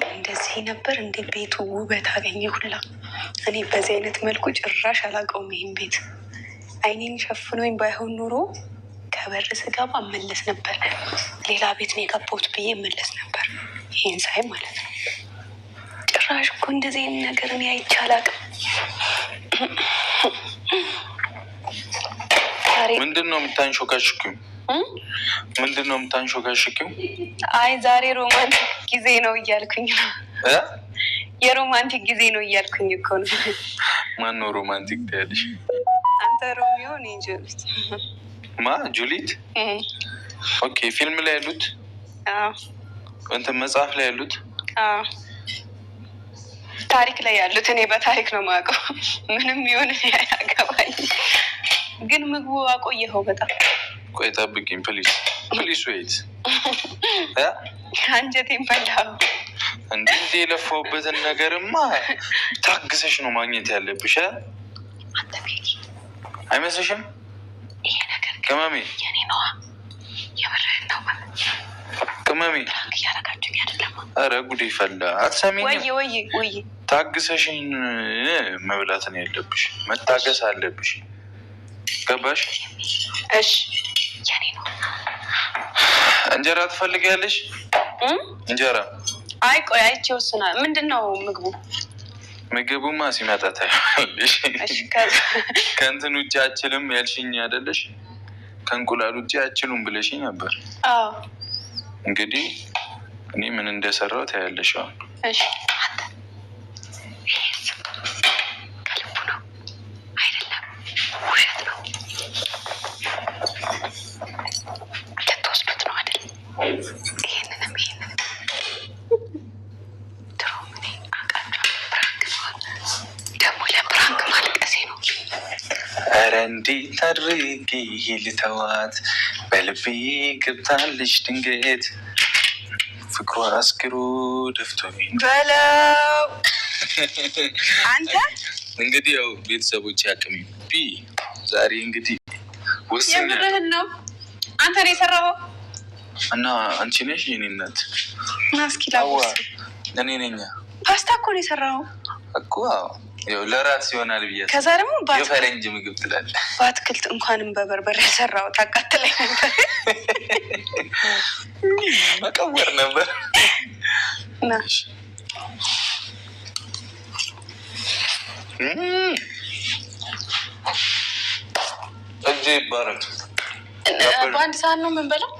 እንደዚህ ነበር እንደ ቤቱ ውበት አገኘ ሁላ። እኔ በዚህ አይነት መልኩ ጭራሽ አላውቀውም ይሄን ቤት። አይኔን ሸፍኖኝ ባይሆን ኖሮ ከበር ስገባ እመለስ ነበር። ሌላ ቤት ነው የገባሁት ብዬ እመለስ ነበር። ይሄን ሳይ ማለት ነው። ጭራሽ እኮ እንደዚህ አይነት ነገር እኔ አይቼ አላውቅም። ዛሬ ምንድን ነው የምታንሾካሽኪው? ምንድን ነው የምታንሾካሽኪው? አይ ዛሬ romantic ጊዜ ነው እያልኩኝ ነው። እ? የ romantic ጊዜ ነው እያልኩኝ እኮ ነው። ማን ነው romantic ትያለሽ? አንተ ሮሚዮ፣ እኔ ጁሊት። ማ ጁሊት? Okay፣ ፊልም ላይ ያሉት? አዎ። እንትን መጽሐፍ ላይ ያሉት? አዎ፣ ታሪክ ላይ ያሉት። እኔ በታሪክ ነው የማውቀው። ምንም ይሁን እኔ አያገባኝ። ግን ምግቡ አቆየኸው በጣም። ቆይ ጠብቂኝ please፣ please wait። አንጀቴን በላው። እንዲህ እንዲህ የለፋሁበትን ነገርማ ታግሰሽ ነው ማግኘት ያለብሽ እ? አንተ ቤኪ፣ አይመስልሽም? ይሄ ነገር ግን ቅመሜ፣ የኔ ነዋ። የምርህን ነው ማለት? ቅመሜ፣ Prank እያደረጋችሁኝ አይደለም? ኧረ ጉዴ ፈላ። አትሰሚኝም? ወይ ወይ ወይ! ታግሰሽኝ መብላት ነው ያለብሽ። መታገስ አለብሽ። ገባሽ? እሺ፣ የኔ ነው። እንጀራ ትፈልጊያለሽ? እም? እንጀራ። አይ ቆይ አይቼ ወስናል። ምንድን ነው ምግቡ? ምግቡማ ሲመጣ ታይዋለሽ። እሺ ከዛ ከእንትን ውጭ አችልም ያልሽኝ አይደለሽ? ከእንቁላል ውጭ አችሉም ብለሽኝ ነበር። አዎ። እንግዲህ እኔ ምን እንደሰራው ታያለሽ። አሁን እሺ አንተ፣ ይሄስ ከልቡ ነው አይደለም? ውሸት ነው። ልትወስዱት ነው አይደል? ይሄንንም ይሄንንም ድሮም እኔ አውቃቸዋለሁ። Prank ነው ደግሞ። ለ prank ማልቀሴ ነው። ኧረ እንዴት አድርጌ ልተዋት? በልቤ ገብታለች ድንገት፣ ፍቅሯ አስክሮ ደፍቶኝ። በለው አንተ። እንግዲህ ያው ቤተሰቦች አቅሚ ቢ ዛሬ እንግዲህ ወስኛለሁ። የምርህን ነው? አንተ ነው የሰራኸው? እና አንቺ ነሽ የኔ እናት። ና እስኪ ላውስ። እኔ ነኛ። ፓስታ እኮ ነው የሰራኸው። እኮ አዎ፣ ያው ለራት ይሆናል ብዬ ከዛ ደግሞ የፈረንጅ ምግብ ትላለህ። በአትክልት እንኳንም በበርበሬ የሰራው፣ ታቃትለኝ ነበር። መቀወር ነበር። ና። እጄ ይባረክ። በአንድ ሰዓት ነው የምንበላው።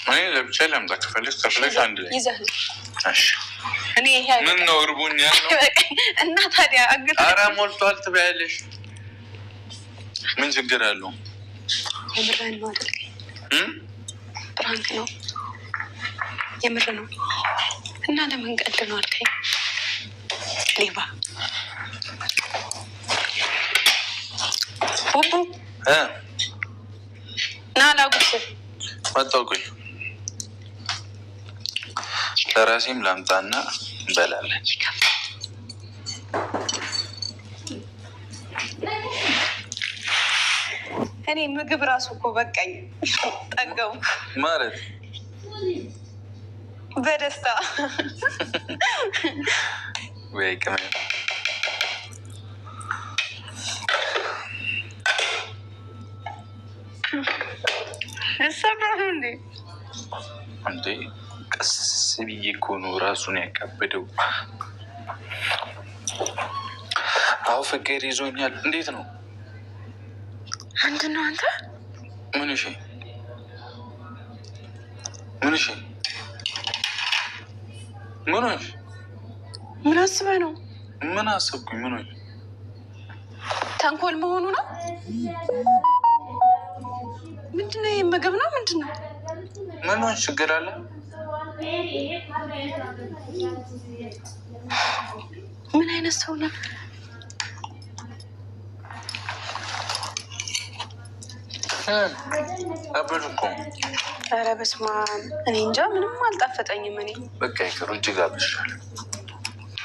እኔ ለብቻ ላምጣ፣ ከፈለግ ከፈለግ አንድ ላይ። ይዘህ እሺ። እኔ ይሄ ምን ነው እርቦኛል ነው? እና ታዲያ አግት ኧረ ሞልቷል ትበያለሽ። ምን ችግር አለው? የምርህን ነው አይደል? እም? Prank ነው? የምር ነው? እና ለምን ቀልድ ነው አልከኝ? ሌባ ቡቡ። እ? ና ላጉርስ። መጣሁ። ቆይ ለራሴም ላምጣና እንበላለን። ይከፍታል። እኔ ምግብ ራሱ እኮ በቃኝ፣ ጠገብኩ። ማለት? በደስታ። ወይ ቅመም። እሰራሁ እንዴ? እንዴ ቀስ ብዬ እኮ ነው ራሱን ያካበደው። አዎ ፍቅር ይዞኛል። እንዴት ነው? ምንድን ነው አንተ? ምን? እሺ ምን? እሺ ምን ሆንሽ? ምን አስበህ ነው? ምን አሰብኩኝ? ምን ሆንሽ? ተንኮል መሆኑ ነው? ምንድን ነው? ይሄ ምግብ ነው? ምንድን ነው? ምን ሆንሽ? ችግር አለ? ምን አይነት ሰው ነው? አበዱ እኮ። ኧረ በስመ አብ! እኔ እንጃ ምንም አልጣፈጠኝም። እኔ በቃ ይቅር፣ ውጭ ጋብዝሻለሁ።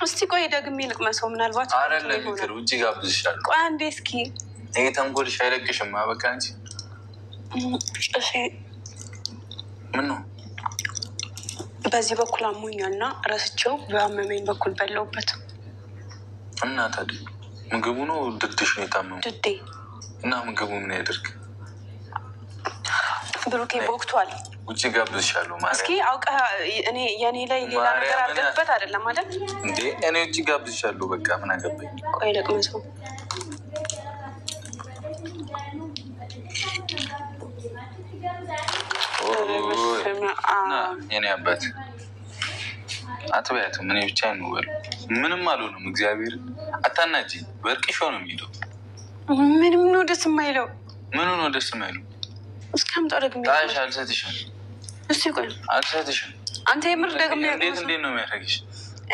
እስቲ ቆይ ደግሜ ልቅመሰው፣ ምናልባት አይደለም ይቅር፣ ውጭ ጋብዝሻለሁ። ቆይ አንዴ እስኪ። ይሄ ተንኮልሽ አይለቅሽም። በቃ አንቺ እሺ። ምን ነው? በዚህ በኩል አሞኛል እና ረስቼው በአመመኝ በኩል በላሁበት። እና ታዲያ ምግቡ ነው ድድሽ ነው የታመመው? ድዴ። እና ምግቡ ምን ያደርግ? ብሩኬ ቦክቷል። ውጭ ጋብዝሻለሁ። እስኪ ማርያም አውቀህ እኔ የኔ ላይ ሌላ ነገር ማርያምን አድርገህበት አይደለም አይደል? እንዴ፣ እኔ ውጭ ጋብዝሻለሁ። በቃ ምን አገባኝ? ቆይ ለቅመሰው። ኦይ፣ እና የኔ አባት አትበያትም። እኔ ብቻ ነው በሉ። ምንም አልሆንም። እግዚአብሔር አታናጂኝ። በእርቅሾ ነው የሚሄደው። ምንም ነው ደስ የማይለው። ምኑ ነው ደስ የማይለው? እስኪ አምጣው ደግሜ። ጣሽ አልሰጥሽም፣ እስኪ ቆይ አልሰጥሽም። አንተ የምር ደግሜ። እንዴት እንዴት ነው የሚያደርግሽ?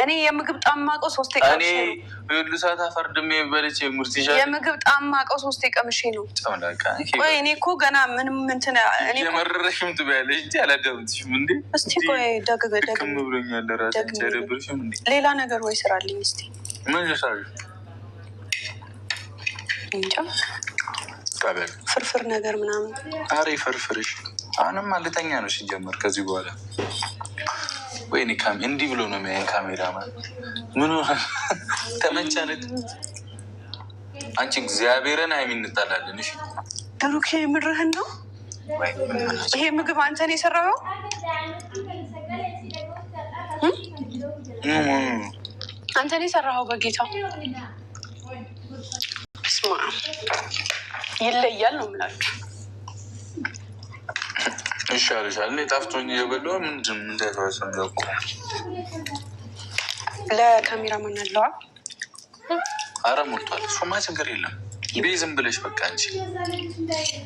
እኔ የምግብ ጣም ማውቀው ሶስቴ እኔ ቀምሼ ነው። ሁሉ ሰዓት አፈርድሜ በልቼ ሙርት ይሻል። የምግብ ጣም ማውቀው ሶስቴ ቀምሼ ነው። ጨምላቃ። ቆይ እኔ እኮ ገና ምንም እንትን እኔ እኮ የመረረሽም ትበያለሽ እንጂ አላዳምጥሽም እንዴ። እስቲ ቆይ ደግ ድክም ደግሜ ብሎኛል። ራሴ ደግሜ አይደብርሽም እንዴ? ሌላ ነገር ወይ ስራልኝ እስቲ። ምን ልሳሪ? እንጃ። ጣቢያ ፍርፍር ነገር ምናምን። አሬ ፈርፍርሽ። አሁንም አልተኛ ነው ሲጀመር ከዚህ በኋላ። ወይኔ ካሜ እንዲህ ብሎ ነው የሚያየን ካሜራማን። ምን ሆነ? ተመቸንት? አንቺ እግዚአብሔርን ሀይሚ እንጣላለን። እሺ። ብሩኬ የምርህን ነው? ወይ ምን ሆነች? ይሄ ምግብ አንተ ነው የሰራኸው? አንተ ነው የሰራኸው? በጌታ ስማ፣ ይለያል ነው የምላችሁ። ይሻልሻል። እኔ ጣፍቶኝ እየበላሁ ምንድን እንዳይተወሰን እኮ። ለካሜራማን አለዋ። አረ ሞልቷል። እሱማ ችግር የለም። ቤ ዝም ብለሽ በቃ አንቺ